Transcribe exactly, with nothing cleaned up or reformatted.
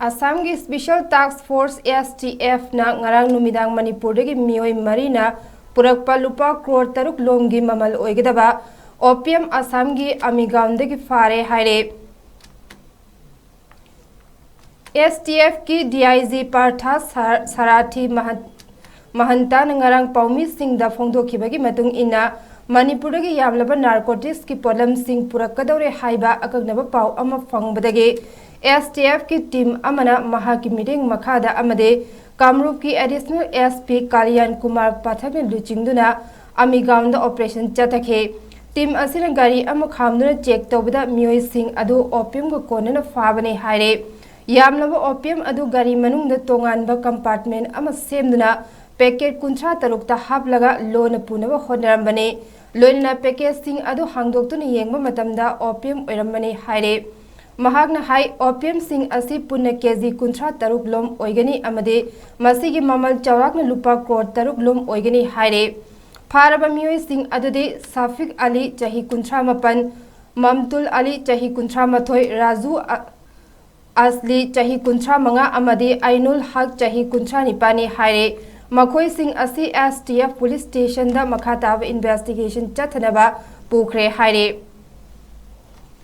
ꯑꯁꯥꯝꯒꯤ Special Task Force, S T F, ꯅ ꯉꯔꯥꯡ ꯅꯨꯃꯤꯗꯥꯡ ꯃꯅꯤꯄꯨꯔꯗꯒꯤ ꯃꯤꯑꯣꯏ ꯃꯔꯤꯅ ꯄꯨꯔꯛꯄ ꯂꯨꯄꯥ ꯀ꯭ꯔꯣꯔ ꯇꯔꯨꯛ ꯂꯣꯝꯒꯤ ꯃꯃꯜ ꯑꯣꯏꯒꯗꯕ opium ꯑꯁꯥꯝꯒꯤ ꯑꯃꯤꯒꯥꯎꯟꯗꯒꯤ ꯐꯥꯔꯦ ꯍꯥꯏꯔꯦ꯫ S T F ꯀꯤ D I G ꯄꯥꯔꯊ ꯁꯥ-, ꯁꯥꯔꯥꯊꯤ ꯃꯍꯟ-, ꯃꯍꯟꯇꯥꯅ ꯉꯔꯥꯡ ꯄꯥꯎꯃꯤꯁꯤꯡꯗ ꯐꯣꯡꯗꯣꯛꯈꯤꯕꯒꯤ ꯃꯇꯨꯡ ꯏꯟꯅ, ꯃꯅꯤꯄꯨꯔꯗꯒꯤ ꯌꯥꯝꯂꯕ narcotics ꯀꯤ ꯄꯣꯠꯂꯝꯁꯤꯡ ꯄꯨꯔꯛꯀꯗꯧꯔꯦ ꯍꯥꯏꯕ ꯑꯀꯛꯅꯕ ꯄꯥꯎ ꯑꯃ ꯐꯪꯕꯗꯒꯤ S T F ꯀꯤ team ꯑꯃꯅ ꯃꯍꯥꯛꯀꯤ ꯃꯤꯠꯌꯦꯡ ꯃꯈꯥꯗ ꯑꯃꯗꯤ ꯀꯥꯃꯔꯨꯞꯀꯤ Additional S P ꯀꯥꯂꯤꯌꯥꯟ ꯀꯨꯃꯥꯔ ꯄꯥꯊꯛꯅ ꯂꯨꯆꯤꯡꯗꯨꯅ ꯑꯃꯤꯒꯥꯎꯟꯗ operation ꯆꯠꯊꯈꯤ꯫ Team ꯑꯁꯤꯅ ꯒꯥꯔꯤ ꯑꯃ ꯈꯥꯝꯗꯨꯅ check ꯇꯧꯕꯗ ꯃꯤꯑꯣꯏꯁꯤꯡ ꯑꯗꯨ opium ꯒ ꯀꯣꯟꯅꯅ ꯐꯥꯕꯅꯤ ꯍꯥꯏꯔꯦ꯫ ꯌꯥꯝꯂꯕ opium ꯑꯗꯨ ꯒꯥꯔꯤ ꯃꯅꯨꯡꯗ ꯇꯣꯉꯥꯟꯕ compartment ꯑꯃ ꯁꯦꯝꯗꯨꯅ packet ꯀꯨꯟꯊ꯭ꯔꯥ ꯇꯔꯨꯛꯇ ꯍꯥꯞꯂꯒ ꯂꯣꯟꯅ ꯄꯨꯅꯕ ꯍꯣꯠꯅꯔꯝꯕꯅꯤ꯫ ꯂꯣꯏꯅꯅ package ꯁꯤꯡ ꯑꯗꯨ ꯍꯥꯡꯗꯣꯛꯇꯨꯅ ꯌꯦꯡꯕ ꯃꯇꯝꯗ opium ꯑꯣꯏꯔꯝꯕꯅꯤ ꯍꯥꯏꯔꯦ꯫ ꯃꯍꯥꯛꯅ ꯍꯥꯏ, opium ꯁꯤꯡ ꯑꯁꯤ ꯄꯨꯟꯅ K G ꯀꯨꯟꯊ꯭ꯔꯥ ꯇꯔꯨꯛ ꯂꯣꯝ ꯑꯣꯏꯒꯅꯤ ꯑꯃꯗꯤ ꯃꯁꯤꯒꯤ ꯃꯃꯜ ꯆꯥꯎꯔꯥꯛꯅ ꯂꯨꯄꯥ ꯀ꯭ꯔꯣꯔ ꯇꯔꯨꯛ ꯂꯣꯝ ꯑꯣꯏꯒꯅꯤ ꯍꯥꯏꯔꯦ꯫ ꯐꯥꯔꯕ ꯃꯤꯑꯣꯏꯁꯤꯡ ꯑꯗꯨꯗꯤ ꯁꯥꯐꯤꯛ ꯑꯂꯤ, ꯆꯍꯤ ꯀꯨꯟꯊ꯭ꯔꯥ ꯃꯥꯄꯟ, ꯃꯝꯇꯨꯜ ꯑꯂꯤ, ꯆꯍꯤ ꯀꯨꯟꯊ꯭ꯔꯥ ꯃꯥꯊꯣꯏ, ꯔꯥꯖꯨ ꯑ-, ꯑꯁꯂꯤ, ꯆꯍꯤ ꯀꯨꯟꯊ꯭ꯔꯥ ꯃꯉꯥ, ꯑꯃꯗꯤ ꯑꯩꯅꯨꯜ ꯍꯛ, ꯆꯍꯤ ꯀꯨꯟꯊ꯭ꯔꯥ ꯅꯤꯄꯥꯟꯅꯤ ꯍꯥꯏꯔꯦ꯫ ꯃꯈꯣꯏꯁꯤꯡ ꯑꯁꯤ S T F police station ꯗ ꯃꯈꯥ ꯇꯥꯕ investigation ꯆꯠꯊꯅꯕ ꯄꯨꯈ꯭ꯔꯦ ꯍꯥꯏꯔꯦ꯫